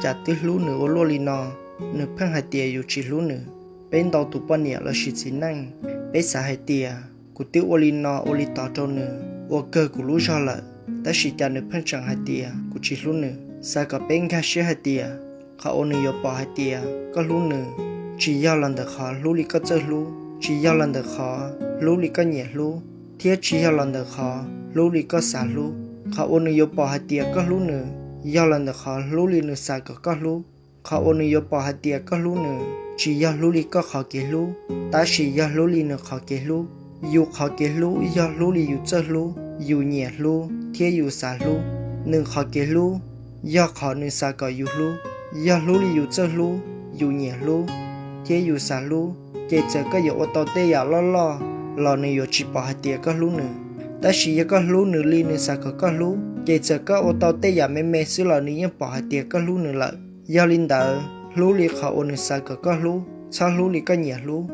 cas twb hlub nws ua luaj li no, nws pheej hais tias yus tsis hlub nws. Peb ntau tus poj niam lossis txiv neej, peb xav hais tias kuv twb ua li no ua li tod rau nws, ua kawg kuv lub zog lawm, tab sis cas nws pheej tseem hais tias kuv tsis hlub nws. Xav kom peb nkag siab hais tias qhov uas nws yuav pom hais tias koj hlub nws, tsis yog los ntawm qhov hlub li koj txawj hlub, tsis yog los ntawm qhov hlub li koj nyiam hlub, thiab tsis yog los ntawm qhov hlub li koj xav hlub. Qhov uas nws yuav pom hais tias koj hlub nws yog los ntawm qhov hlub li nws xav kom koj hlub. Qhov uas nws yuav pom hais tias koj hlub nws tsis yog hlub li koj qhov kev hlub, tab sis yog hlub li nws qhov kev hlub. Yus qhov kev hlub yog hlub li yus txawj hlub, yus nyiam hlub thiab yus xav hlub. Nws qhov kev hlub yog qhov nws xav kom yus hlub, yog hlub li yus txawj hlub, yus nyiam hlub thiab yus xav hlub. Ces txawm koj yuav ua tau tej yam loj loj los nws yuav tsis pom hais tias koj hlub nws. Tab sis yog koj hlub nws li nws xav kom koj hlub, ces txawm koj ua tau tej yam me me xwb los nws yeej pom hais tias koj hlub nws lawm. Yog li ntawd, hlub li qhov uas nws xav kom koj hlub, txhob hlub li koj nyiam hlub.